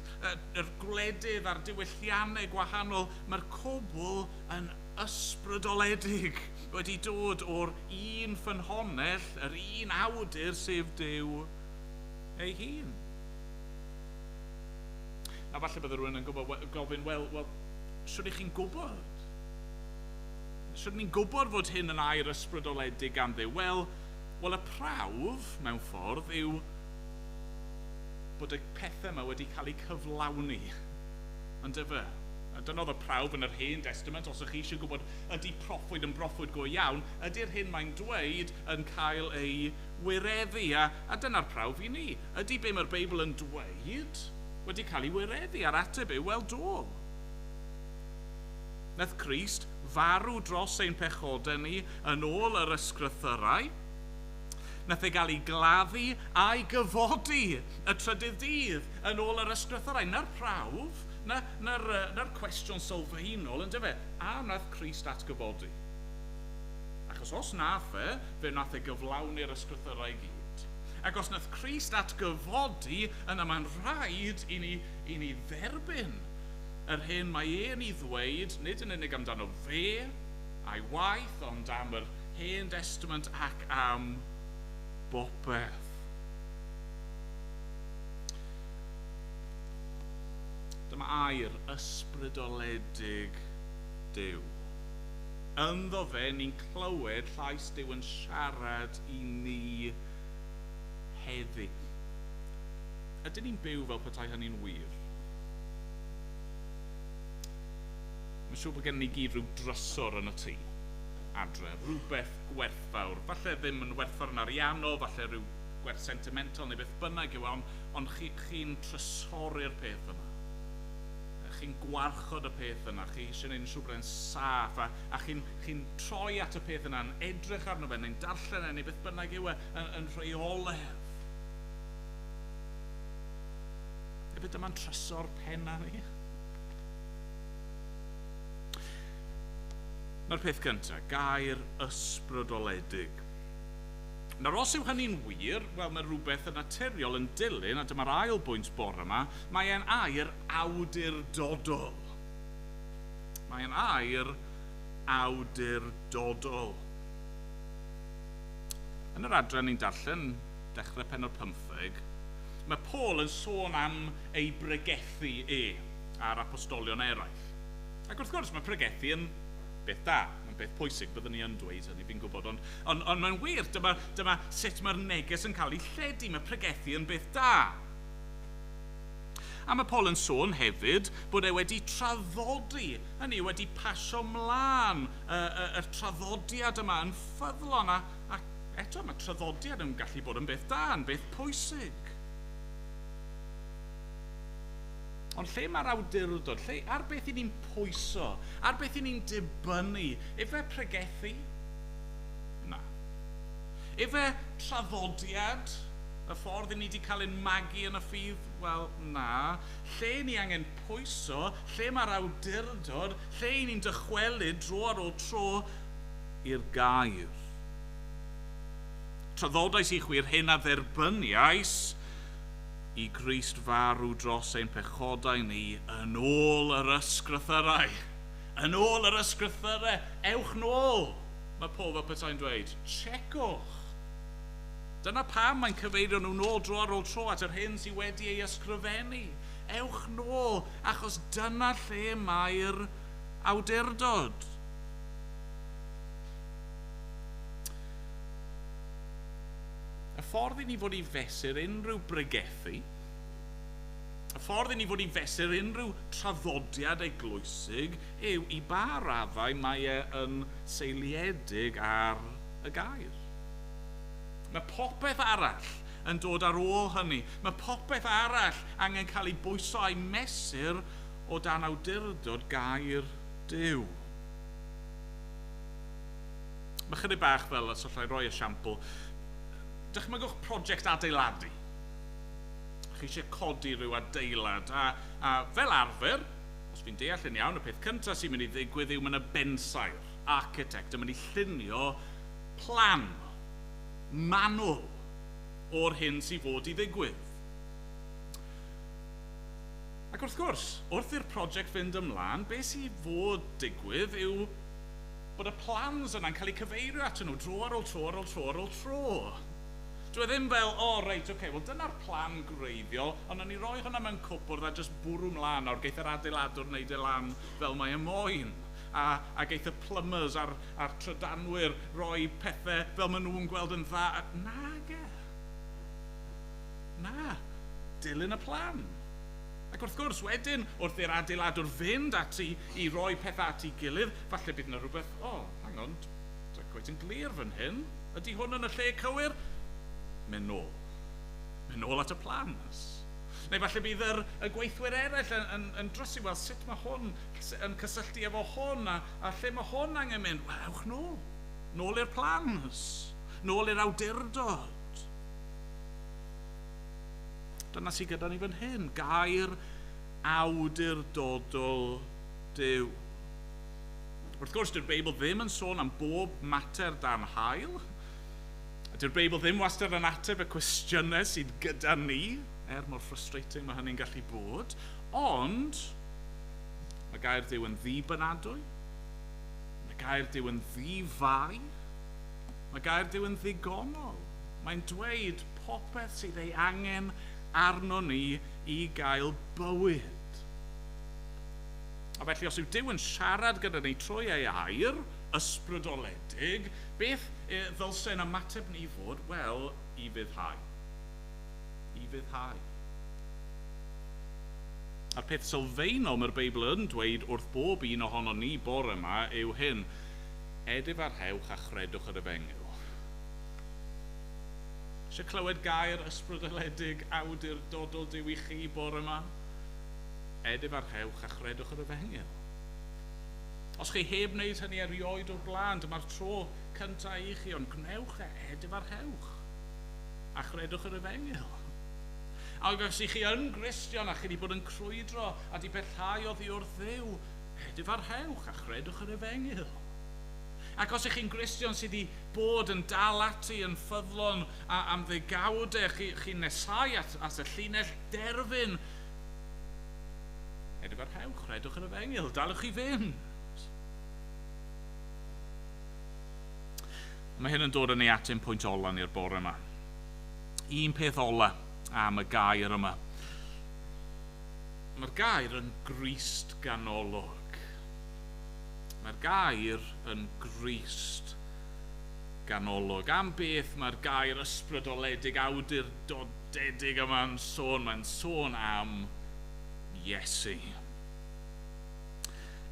yr gwledydd a'r diwylliannau gwahanol, mae'r cwbl yn ysbrydoledig wedi dod o'r un ffynhonnell, yr un awdur, sef Duw ei hun. A falle bydde rhywun yn gofyn, wel, shwd ych chi'n gwybod? Shwd ni'n gwybod fod hyn yn air ysbrydoledig gan Dduw? Wel, y prawf, mewn ffordd, yw bod y pethau yma wedi cael eu cyflawni. Yndyfe? A dyna oedd y prawf yn yr Hen Testament, os ych chi eisiau gwybod ydy proffwyd yn broffwyd go iawn, ydy'r hyn mae'n dweud yn cael ei wireddu. A dyna'r prawf i ni. Ydy be mae'r Beibl yn dweud wedi cael ei wireddu? A'r ateb yw, wel, do. Nath Crist farw dros ein pechodau ni yn ôl yr ysgrythyrau. Nath e gael ei gladdu a'i gyfodi y trydydd dydd yn ôl yr ysgrythyrau. Na'r prawf, na'r cwestiwn sylfaenol, yndyfe? A nath Crist atgyfodi? Achos os nath e, fe nath e gyflawni'r ysgrythyrau i gyd. Ac os nath Crist atgyfodi, yna mae'n rhaid i ni dderbyn yr hyn mae e'n ei ddweud, nid yn unig amdano fe a'i waith, ond am yr Hen Testament ac am bopeth. Dyma air ysbrydoledig Duw. Ynddo fe, ni'n clywed llais Duw yn siarad i ni heddi. Ydyn ni'n byw fel petai hynny'n wir? Mae'n siŵr bod gen ni gyd rhyw drysor yn y tŷ adre, rhywbeth gwerthfawr. Falle ddim yn werthfawr yn ariannol, falle rhyw gwerth sentimental neu beth bynnag yw e, ond chi'n trysori'r peth yna. Chi'n gwarchod y peth yna, chi eisiau gwneud yn siŵr bod e'n saff, a chi'n troi at y peth yna, yn edrych arno fe, neu'n darllen e, neu beth bynnag yw e, yn rheolaidd. Efe dyma'n trysor penna ni. Na'r peth cyntaf, gair ysbrydoledig. Nawr, os yw hynny'n wir, wel, mae rhywbeth yn naturiol yn dilyn, a dyma'r ail bwynt bore yma, mae e'n air awdurdodol. Mae e'n air awdurdodol. Yn yr adran ni'n darllen, dechrau pennod 15, mae Paul yn sôn am ei bregethu e a'r apostolion eraill. Ac wrth gwrs, mae pregethu yn beth da, mae'n beth pwysig, byddwn ni yn dweud hynny, fi'n gwybod, ond mae'n wir, dyma sut mae'r neges yn cael ei lledu, mae pregethu yn beth da. A mae Paul yn sôn hefyd bod e wedi traddodi, hynny wedi pasio mlaen y traddodiad yma yn ffyddlon, a eto mae traddodiad yn gallu bod yn beth da, yn beth pwysig. Ond lle mae'r awdurdod? Lle, ar beth i ni'n pwyso? Ar beth i ni'n dibynnu? Efe pregethu? Na. Efe traddodiad? Y ffordd i ni wedi cael ein magu yn y ffydd? Wel, na. Lle ni angen pwyso? Lle mae'r awdurdod? Lle i ni'n dychwelyd dro ar ôl tro i'r gair? Traddodais i chwi'r hyn a dderbyniais i Grist farw dros ein pechodau ni yn ôl yr ysgrythyrau. Yn ôl yr ysgrythyrau, ewch nôl, mae Paul fel petai'n dweud. Checwch. Dyna pam mae'n cyfeirio nhw nôl dro ar ôl tro at yr hyn sydd wedi ei ysgrifennu. Ewch nôl, achos dyna lle mae'r awdurdod. Y ffordd i ni fod i fesur unrhyw bregethu, y ffordd i ni fod i fesur unrhyw traddodiad eglwysig yw i ba raddau mae e yn seiliedig ar y gair. Mae popeth arall yn dod ar ôl hynny. Mae popeth arall angen cael ei bwyso a'i mesur o dan awdurdod gair Duw. Mae chydig bach fel, os allai roi esiampl, dychmygwch prosiect adeiladu. Chi eisiau codi rhyw adeilad, a fel arfer, os fi'n deall yn iawn, y peth cyntaf sy'n mynd i ddigwydd yw mae yna bensaer, architect, yn mynd i llunio plan manwl o'r hyn sy'n fod i ddigwydd. Ac wrth gwrs, wrth i'r prosiect fynd ymlaen, beth sy'n fod digwydd yw bod y plans yna'n cael eu cyfeirio atyn nhw dro ar ôl tro ar ôl tro ar ôl tro. Dwi ddim fel, o, oh, reit, oce, wel dyna'r plan gwreiddiol, ond o'n i roi hwnna mewn cwpwrdd a jyst bwrw mlaen nawr, geith yr adeiladwr wneud e lan fel mae e moyn. A geith y plumbers a'r trydanwyr roi pethau fel maen nhw'n gweld yn dda. Na, ge. Na, dilyn y plan. Ac wrth gwrs, wedyn, wrth i'r adeiladwr fynd ati i roi pethau at ei gilydd, falle bydd yna rhywbeth, o, oh, hang on, dwi'n cweit yn glir fan hyn. Ydy hwn yn y lle cywir? Mynd nôl. Mynd nôl at y plans. Neu falle bydd y gweithwyr eraill yn drysu, wel, sut mae hwn yn cysylltu efo hwn, a lle mae hwn angen mynd? Wel, ewch nôl. Nôl i'r plans. Nôl i'r awdurdod. Dyna sydd gyda ni fan hyn. Gair awdurdodol Duw. Wrth gwrs, dyw'r Beibl ddim yn sôn am bob mater dan haul. Dyw'r Beibl ddim wastad yn ateb y cwestiynau sydd gyda ni, er mor frustrating mae hynny'n gallu bod, ond mae gair Duw yn ddibynadwy, mae gair Duw yn ddifai, mae gair Duw yn ddigonol. Mae'n dweud popeth sydd ei angen arno ni i gael bywyd. A felly, os yw Duw yn siarad gyda ni trwy ei air, ysbrydoledig, beth e, ddylse'n ymateb ni fod? Wel, i fyddhau. I fyddhau. A'r peth sylfaenol mae'r Beibl yn dweud wrth bob un ohono ni bore yma yw hyn: edifarhewch a chredwch yr efengyl. Eisiau clywed gair ysbrydoledig awdurdodol Duw i chi bore yma? Edifarhewch a chredwch yr efengyl. Os chi heb wneud hynny erioed o'r blaen, dyma'r tro cyntaf i chi, ond gwnewch e, edifarhewch a chredwch yr efengyl. Ac os ych chi yn Gristion a chi wedi bod yn crwydro a di bellhau oddi wrth Dduw, edifarhewch a chredwch yr efengyl. Ac os ych chi'n Gristion sydd wedi bod yn dal ati yn ffyddlon a, am ddegawdau, chi'n chi nesau at, at y llinell derfyn, edifarhewch, chredwch yr efengyl, dalwch chi fynd. Mae hyn yn dod â ni at ein pwynt ola ni'r bore yma. Un peth ola am y gair yma. Mae'r gair yn Grist ganolog. Mae'r gair yn Grist ganolog. Am beth mae'r gair ysbrydoledig, awdurdodedig yma'n sôn? Mae'n sôn am Iesu.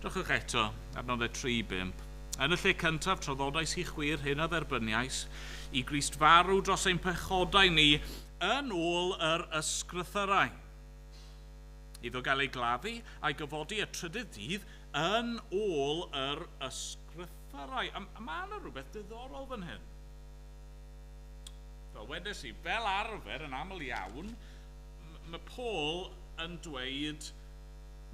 Drychwch eto, adnodau 3-5. Yn y lle cyntaf, traddodais i chwi'r hyn a dderbyniais, i Grist farw dros ein pechodau ni yn ôl yr ysgrythyrau. Iddo gael ei gladdu a'i gyfodi y trydydd dydd yn ôl yr ysgrythyrau. A, a mae yna rhywbeth diddorol fan hyn. Fel wedes i, fel arfer yn aml iawn, mae Paul yn dweud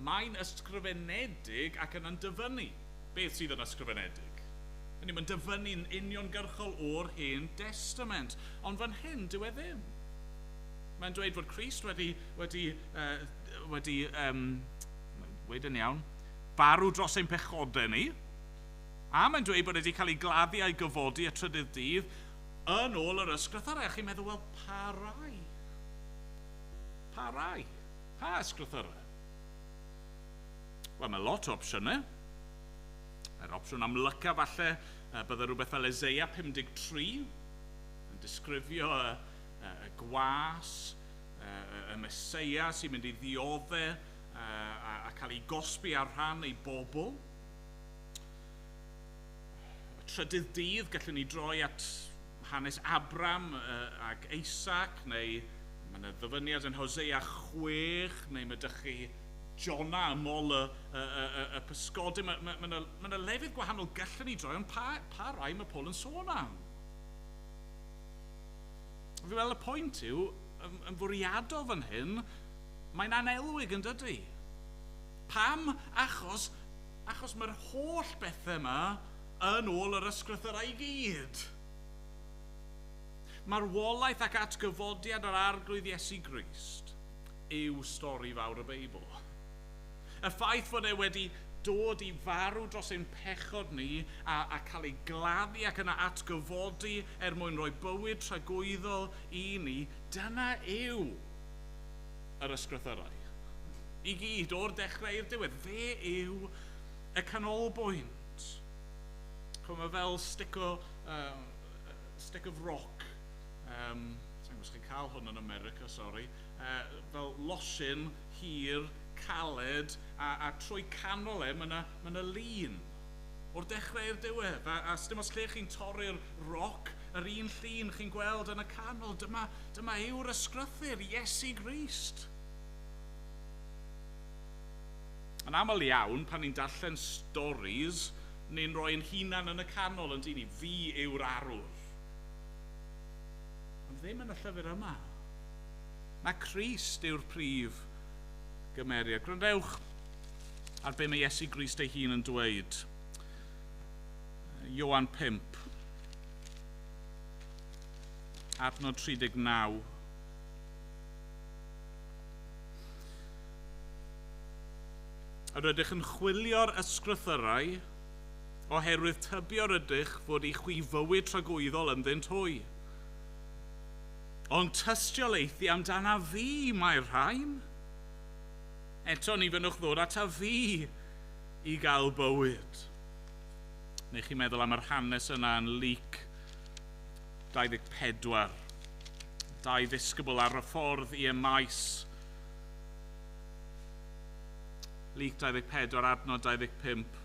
mae'n ysgrifenedig ac yna'n dyfynnu. Beth sydd yn ysgrifenedig? Hynny, mae'n dyfynnu'n uniongyrchol o'r Hen Destament, ond fan hyn dyw e ddim. Mae'n dweud fod Crist wedi, wedi, uh, wedi um, weud yn iawn, farw dros ein pechodau ni, a mae'n dweud bod wedi cael ei gladdu a'i gyfodi y trydydd dydd yn ôl yr ysgrythyrau. A chi'n meddwl, wel, pa rai? Pa rai? Pa ysgrythyrau? Wel, mae lot o opsiynau. Yr opsiwn amlyca falle bydde rhywbeth fel Eseia 53 yn disgrifio y, y, y gwas, y, y Meseia sy'n mynd i ddioddau a, a cael ei gosbi ar rhan ei bobl. Y trydydd dydd gallwn ni droi at hanes Abram ac Isaac, neu mae yna ddyfyniad yn Hosea 6, neu mae ydych chi Jonah ym mol y, y, y, y, y pysgodyn. Mae ma, ma, ma, ma yna lefydd gwahanol gallwn ni droi, ond pa, pa rai mae Paul yn sôn am? Fi weld y pwynt yw, yn, yn fwriadol fan hyn, mae'n anelwig yn dydy. Pam? Achos, achos mae'r holl bethau yma yn ôl yr ysgrythyrau i gyd. Marwolaeth ac atgyfodiad yr Arglwydd Iesu Grist yw stori fawr y Beibl. Y ffaith fod e wedi dod i farw dros ein pechod ni a, a cael ei gladdu ac yna atgyfodi er mwyn rhoi bywyd tragwyddol i ni, dyna yw yr ysgrythyrau. I gyd, o'r dechrau i'r diwedd, fe yw y canolbwynt. Chwa, mae fel stick, o, stick of rock. Um, Sa'n gwybod os chi'n cael hwn yn America, sori. Fel losin hir, caled, a, a trwy canol e, mae yna ma lun. O'r dechrau i'r diwedd. A, a dim os lle chi'n torri'r roc, yr un llun chi'n gweld yn y canol. Dyma, dyma yw'r ysgrythur, Iesu Grist. Yn aml iawn, pan ni'n darllen stories, ni'n rhoi'n hunan yn y canol yn dyn ni. Fi yw'r arwr. Ond ddim yn y llyfr yma. Na Crist yw'r prif gymeriad. Gwrandewch ar be mae Iesu Grist ei hun yn dweud. Ioan 5, adnod 39. Yr ydych yn chwilio'r ysgrythyrau oherwydd tybio rydych fod i chwi fywyd tragwyddol ynddynt hwy. Ond tystiolaethu amdana fi mae'r rhain. Eto ni fynnwch ddod ata fi i gael bywyd. Neu chi'n meddwl am yr hanes yna yn Luc 24. Dau ddisgybl ar y ffordd i Emaus. Luc 24, adnod 25.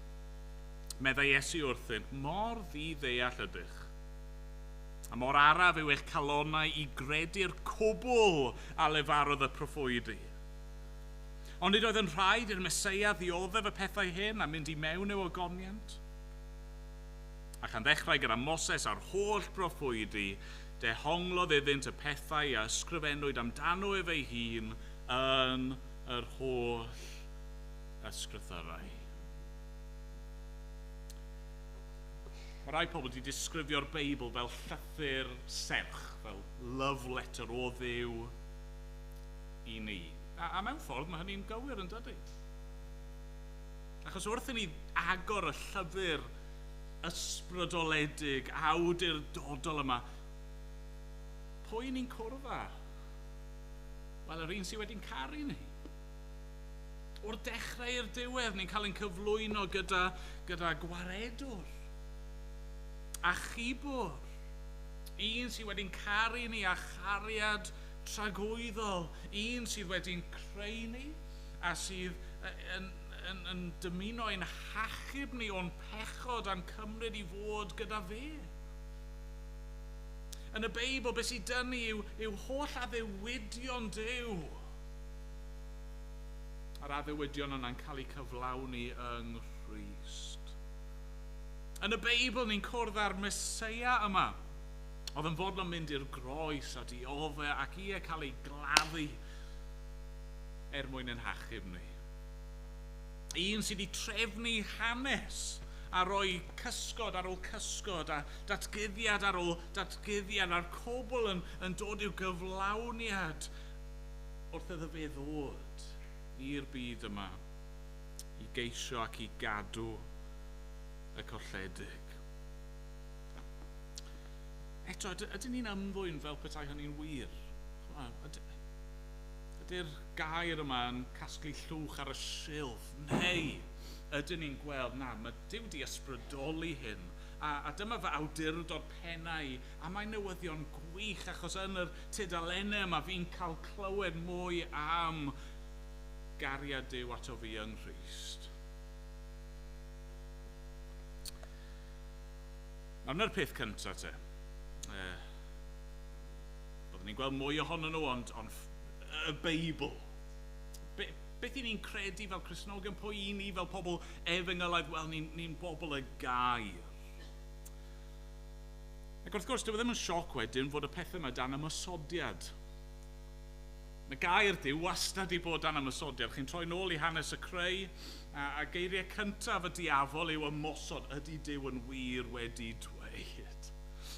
Meddai Iesu wrthynt, mor ddi-ddeall ydych, a mor araf yw eich calonnau i gredu'r cwbl a lefarodd y proffwydi. Ond nid oedd yn rhaid i'r Meseia ddioddef y pethau hyn a mynd i mewn i'w ogoniant. A chan ddechrau gyda Moses a'r holl broffwydi, dehonglodd iddynt y pethau a ysgrifennwyd amdano ef ei hun yn yr holl ysgrythyrau. Mae rai pobl wedi disgrifio'r Beibl fel llythyr serch, fel love letter o Dduw i ni. A mewn ffordd mae hynny'n gywir yn dydy? Achos wrth i ni agor y llyfr ysbrydoledig, awdurdodol yma, pwy ni'n cwrdd â? Wel, yr un sydd wedi'n caru ni. O'r dechrau i'r diwedd, ni'n cael ein cyflwyno gyda gwaredwr, achubwr, un sydd wedi'n caru ni â chariad tragwyddol, un sydd wedi'n creu ni a sydd yn dymuno ein hachub ni o'n pechod a'n cymryd i fod gyda fe. Yn y Beibl, beth sydd dynnu yw holl addewidion Duw. A'r addewidion yna'n cael eu cyflawni yng Nghrist. Yn y Beibl, ni'n cwrdd â'r Meseia yma. Oedd yn fodlon mynd i'r groes a dioddef ac ie cael ei gladdu er mwyn ein hachub ni. Un sydd wedi trefnu hanes a rhoi cysgod ar ôl cysgod a datguddiad ar ôl datguddiad a'r cwbl yn dod i'w gyflawniad wrth iddo fe ddod i'r byd yma i geisio ac i gadw y colledig. Eto, ydyn ni'n ymddwyn fel petai hynny'n wir? Ydy'r gair yma yn casglu llwch ar y silff? Neu ydyn ni'n gweld, na, mae Duw wedi ysbrydoli hyn, a dyma fy awdurdod pennau, a mae newyddion gwych, achos yn yr tudalennau yma fi'n cael clywed mwy am gariad Duw ato fi yng Nghrist. Nawr, dyna'r peth cyntaf te. Byddwn ni'n gweld mwy ohonyn nhw, ond y Beibl. Beth i ni'n credu fel Cristnogion, pwy i ni fel pobl efengylaidd? Wel, ni'n bobl y gair. Ac wrth gwrs, dyw e ddim yn sioc wedyn fod y pethau yma dan ymosodiad. Mae gair Duw wastad i bod dan ymosodiad. Chi'n troi nôl i hanes y creu, a geiriau cyntaf y diafol yw ymosod. Ydy Duw yn wir wedi dweud?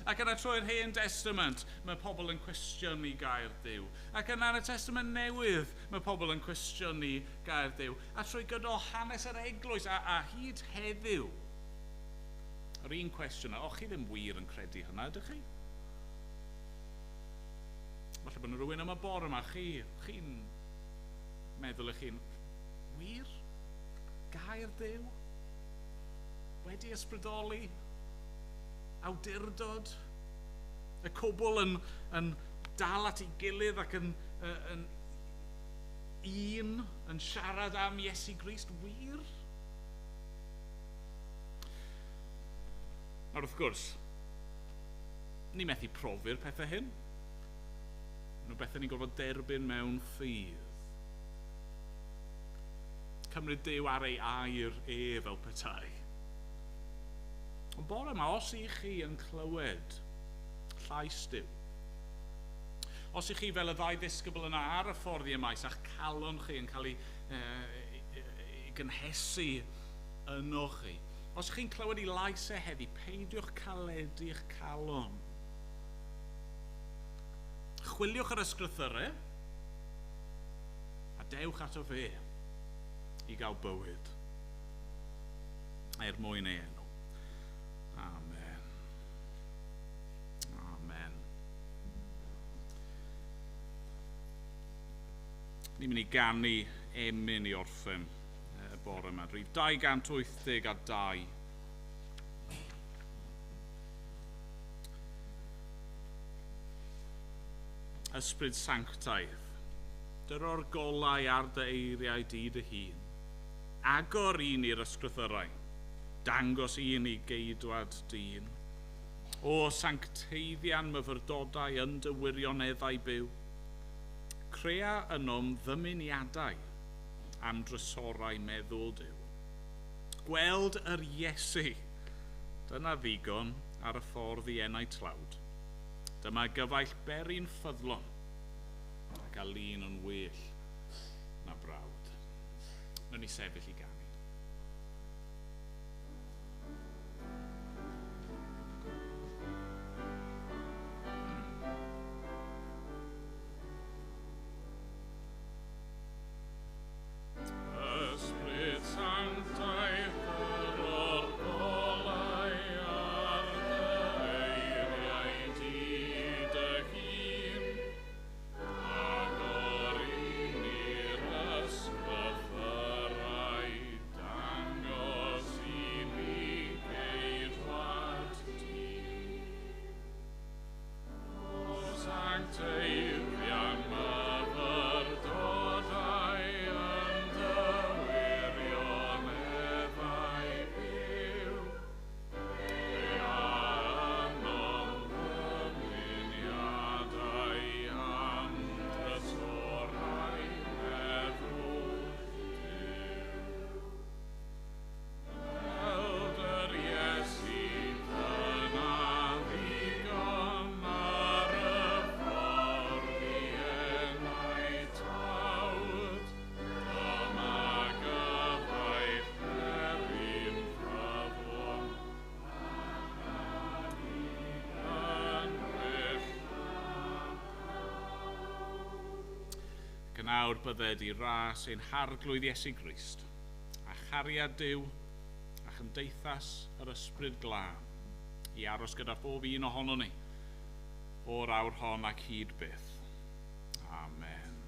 Ac yna trwy'r Hen Testament, mae pobl yn cwestiynu gair Duw. Ac yna yn y Testament Newydd, mae pobl yn cwestiynu gair Duw. A trwy gydol hanes yr eglwys, a hyd heddiw, yr un cwestiwn, o, chi ddim wir yn credu hynna, ydych chi? Falle bod rhywun yma bore yma, chi'n meddwl eich hun, wir? Gair Duw? Wedi ysbrydoli? Awdurdod? Y cwbl yn dal at ei gilydd ac yn un yn siarad am Iesu Grist, wir? Nawr wrth gwrs, ni methu profi'r pethau hyn. Nhw bethau ni'n gorfod derbyn mewn ffydd. Cymryd Duw ar ei air e fel petai. Ond bore yma, os i chi yn clywed llais Duw, os i chi fel y ddau ddisgybl yna ar y ffordd i Emaus a'ch calon chi yn cael ei gynhesu yno chi, os chi'n clywed ei lais e heddi, peidiwch caledu'ch calon. Chwiliwch yr ysgrythyrau a dewch ato fe i gael bywyd er mwyn ei enw. Amen. Amen. Ni'n mynd i ganu emyn i orffen y bore yma. Rhif 282. Ysbryd sanctaidd, dyro'r golau ar dy eiriau di dy hun. Agor un i'r ysgrythyrau, dangos un i geidwad dyn. O sancteiddian myfyrdodau yn dy wirioneddau byw, crea ynom ddymuniadau am drysorau meddwl Duw. Gweld yr Iesu, dyna ddigon ar y ffordd i enau tlawd. Dyma gyfaill beri'n ffyddlon ac a lun yn well na brawd. Nw'n ni sefyll i ganu. Ysbryd sanctaidd dyro'r golau ar dy eiriau di dy hun. Agor i ni'r ysgrythyrau, dangos i ni geidwad dyn. O sancteiddian myfyrdodau yn dy wirioneddau byw, crea ynom ddymuniadau am drysorau meddwl Duw. Gweld yr Iesu dyna ddigon ar y ffordd i enau tlawd. Dyma gyfaill beri'n ffyddlon yn well. Ac yn awr bydded i ras ein harglwydd Iesu Grist, a chariad Duw, a chymdeithas yr Ysbryd Glân, i aros gyda phob un ohonon ni, o'r awr hon ac hyd byth. Amen.